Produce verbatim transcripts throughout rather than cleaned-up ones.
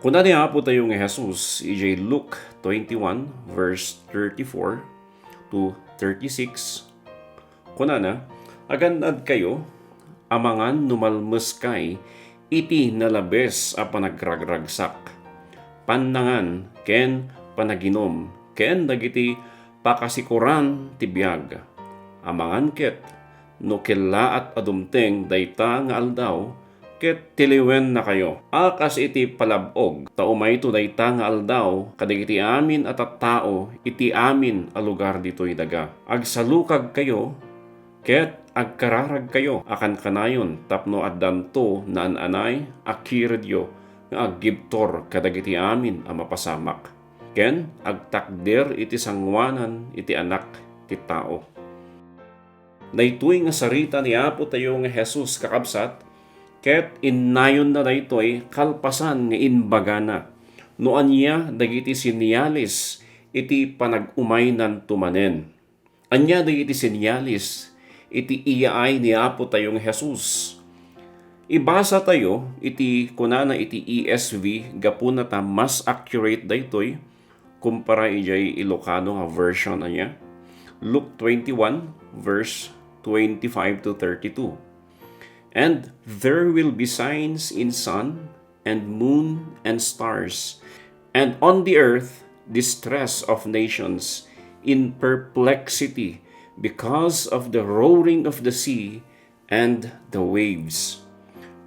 Kuna ni Apo tayo nga Jesus idiay Luke twenty-one, verse thirty-four to thirty-six, kunana, "Agan-adkayo, amangan no malmeskay iti nalabes a panagragragsak, pannangan ken panaginum, ken dagiti pakasikoran ti biag. Amangan ket no kellaat a dumteng dayta nga aldaw, ket tiliwennakayo a kas iti palab-og, ta umayto dayta nga aldaw kadagiti amin a tattao iti amin a lugar ditoy daga. Agsalukagkayo ket agkararagkayo a kankanayon tapno addanto naan-anay a kiredyo nga aggibtur kadagiti amin a mapasamak, ken agtakder iti sangoanan iti Anak ti Tao." Daytoy nga sarita ni Apo tayo nga Jesus, kakabsat, ket innayonna daytoy kalpasan nga imbagana no ania dagiti senyales iti panag-umaynanto manen. Ania dagiti senyales iti iyaay ni Apo tayo nga Jesus? Ibasa tayo iti kunana iti E S V, gapuna ta mas accurate daytoy kumpara idiay Ilocano nga version, ania? Luke twenty-one, verse twenty-five to thirty-two. "And there will be signs in sun and moon and stars, and on the earth distress of nations in perplexity because of the roaring of the sea and the waves.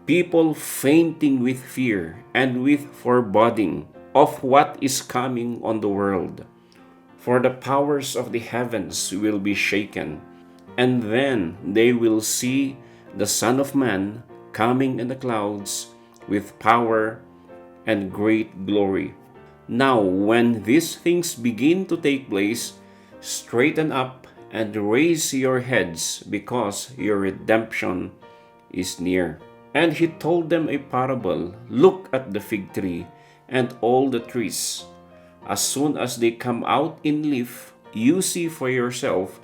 People fainting with fear and with foreboding of what is coming on the world. For the powers of the heavens will be shaken, and then they will see the Son of Man coming in the clouds with power and great glory. Now, when these things begin to take place, straighten up and raise your heads, because your redemption is near." And he told them a parable: "Look at the fig tree and all the trees. As soon as they come out in leaf, you see for yourself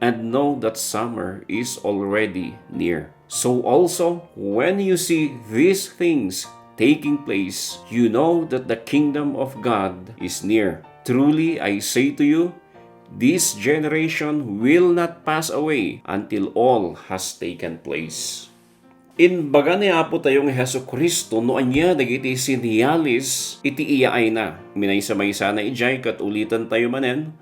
and know that summer is already near. So also, when you see these things taking place, you know that the kingdom of God is near. Truly, I say to you, this generation will not pass away until all has taken place." Imbaga ni Apo tayo nga Jesu-Cristo no ania dagiti senyales iti iyaayna. Minaysa-maysana idiay ket ulitan tayo manen,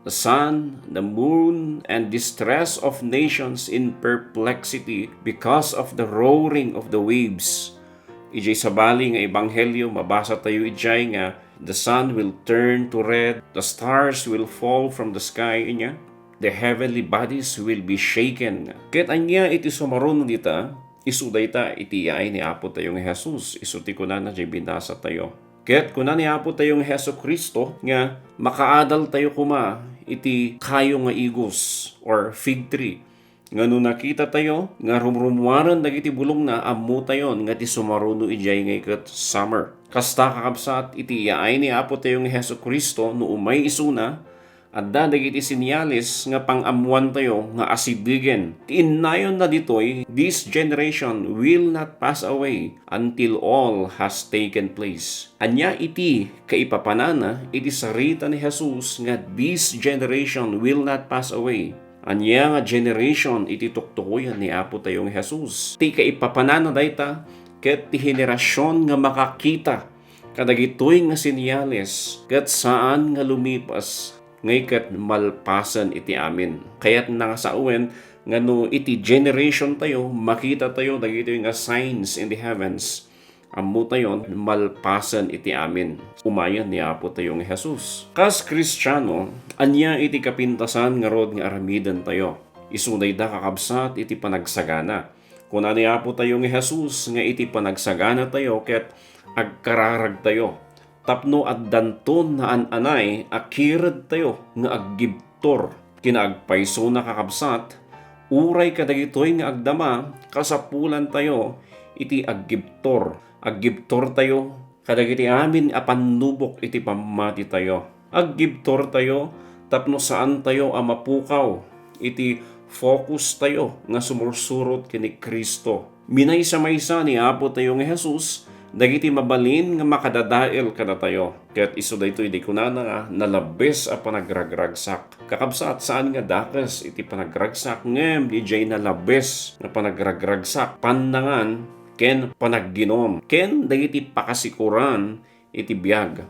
"The sun, the moon, and distress of nations in perplexity because of the roaring of the waves." Idiay sabali nga ebanghelio, mabasa tayo idiay nga, "The sun will turn to red, the stars will fall from the sky," ania, "the heavenly bodies will be shaken." Ket ania iti sumaruno dita? Isu dayta iti iyaay ni Apo tayo nga Jesus. Isu ti kunana diay binasa tayo. Ket kuna ni Apo tayo nga Jesu-Cristo nga makaadal tayo koma iti kayo nga igos or fig tree, nga no nakita tayo nga rumrummuaren dagiti bulongna, ammo tayon nga ti sumaruno idiay ngay ket summer. Kasta, kakabsat, iti iyaay ni Apo tayo nga Jesu-Cristo, no umay isuna, adda dagiti senyales nga pang-ammoantayo nga asidegen. Ti innayonna ditoy, "This generation will not pass away until all has taken place." Ania iti kaipapanana iti sarita ni Jesus nga "This generation will not pass away"? Ania nga generation iti tuktukoyan ni Apo tayo nga Jesus? Ti kaipapanana dayta ket ti henerasion nga makakita kadagitoy nga senyales ket saan nga lumipas ngay ket malpasen iti amin. Kayatna nga sawen nga no iti generation tayo, makita tayo dagitoy nga signs in the heavens, ammo tayon malpasen iti amin. Umayen ni Apo tayo nga Jesus. Kas Kristiano, ania iti kapintasan ngarud nga aramiden tayo? Isu dayta, kakabsat, iti panagsagana. Kuna ni Apo tayo nga Jesus nga iti panagsagana tayo ket agkararag tayo tapno addanton naan-anay a kired tayo nga aggibtur. Kinaagpaysona, kakabsat, uray kadagitoy nga agdama, kasapulan tayo iti aggibtur. Aggibtur tayo kadagiti amin a pannubok iti pammati tayo. Aggibtur tayo tapno saan tayo a mapukaw iti focus tayo nga sumursurot ken ni Cristo. Minaysa-maysa ni Apo tayo nga Jesus dagiti mabalin nga makadadael kadatayo. Ket isu daytoy di kunana nga nalabbes a panagragragsak. Kakabsat, saan nga dakes iti panagragsak, ngem diay nalabbes nga panagragragsak, pannangan ken panagginom, ken dagiti pakasikoran iti biag.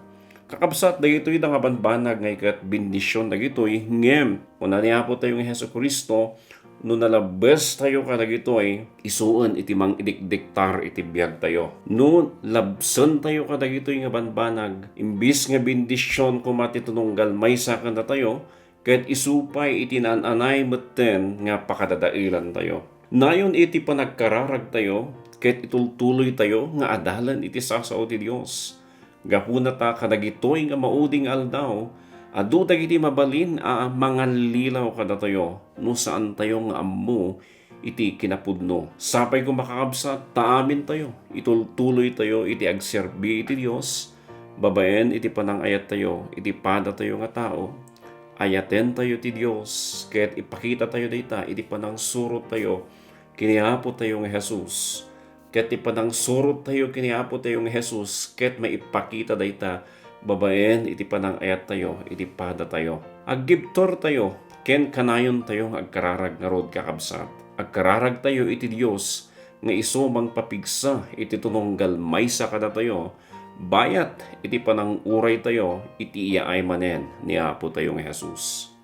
Kakabsat, dagitoy da nga banbanag nga iket bendision dagitoy, ngem kuna ni Apo tayo nga Jesu-Cristo, no nalabbes tayo kadagitoy, isuon iti mangidikdiktar iti biag tayo. No labsen tayo kadagitoy nga banbanag, imbis nga bendision koma ti tununggal maysa kadatayo, ket isu pay iti naan-anay metten nga pakadadaelan tayo. Nayon iti panagkararag tayo, ket itultuloy tayo nga adalan iti sasao ti Dios. Gapuna ta kadagitoy nga maudi nga aldaw, adu dagiti mabalin a mangallilaw kadatayo no saan tayo nga ammo iti kinapudno. Sapay koma, kakabsat, ta amin tayo, itultuloy tayo iti agserbi iti Dios, babaen iti panangayat tayo iti pada tayo nga tao. Ayaten tayo ti Dios, ket ipakita tayo dayta iti panangsurot tayo ken ni Apo tayo nga Jesus. Ket ti panangsurot tayo ken ni Apo tayo nga Jesus, ket maipakita dayta babaen iti panangayat tayo iti pada tayo. Aggibtur tayo, ken kanayon tayo nga agkararag ngarud, kakabsat. Agkararag tayo iti Dios nga isu mangpapigsa iti tununggal maysa kadatayo, bayat iti pananguray tayo iti iyaay manen ni Apo tayo nga Jesus.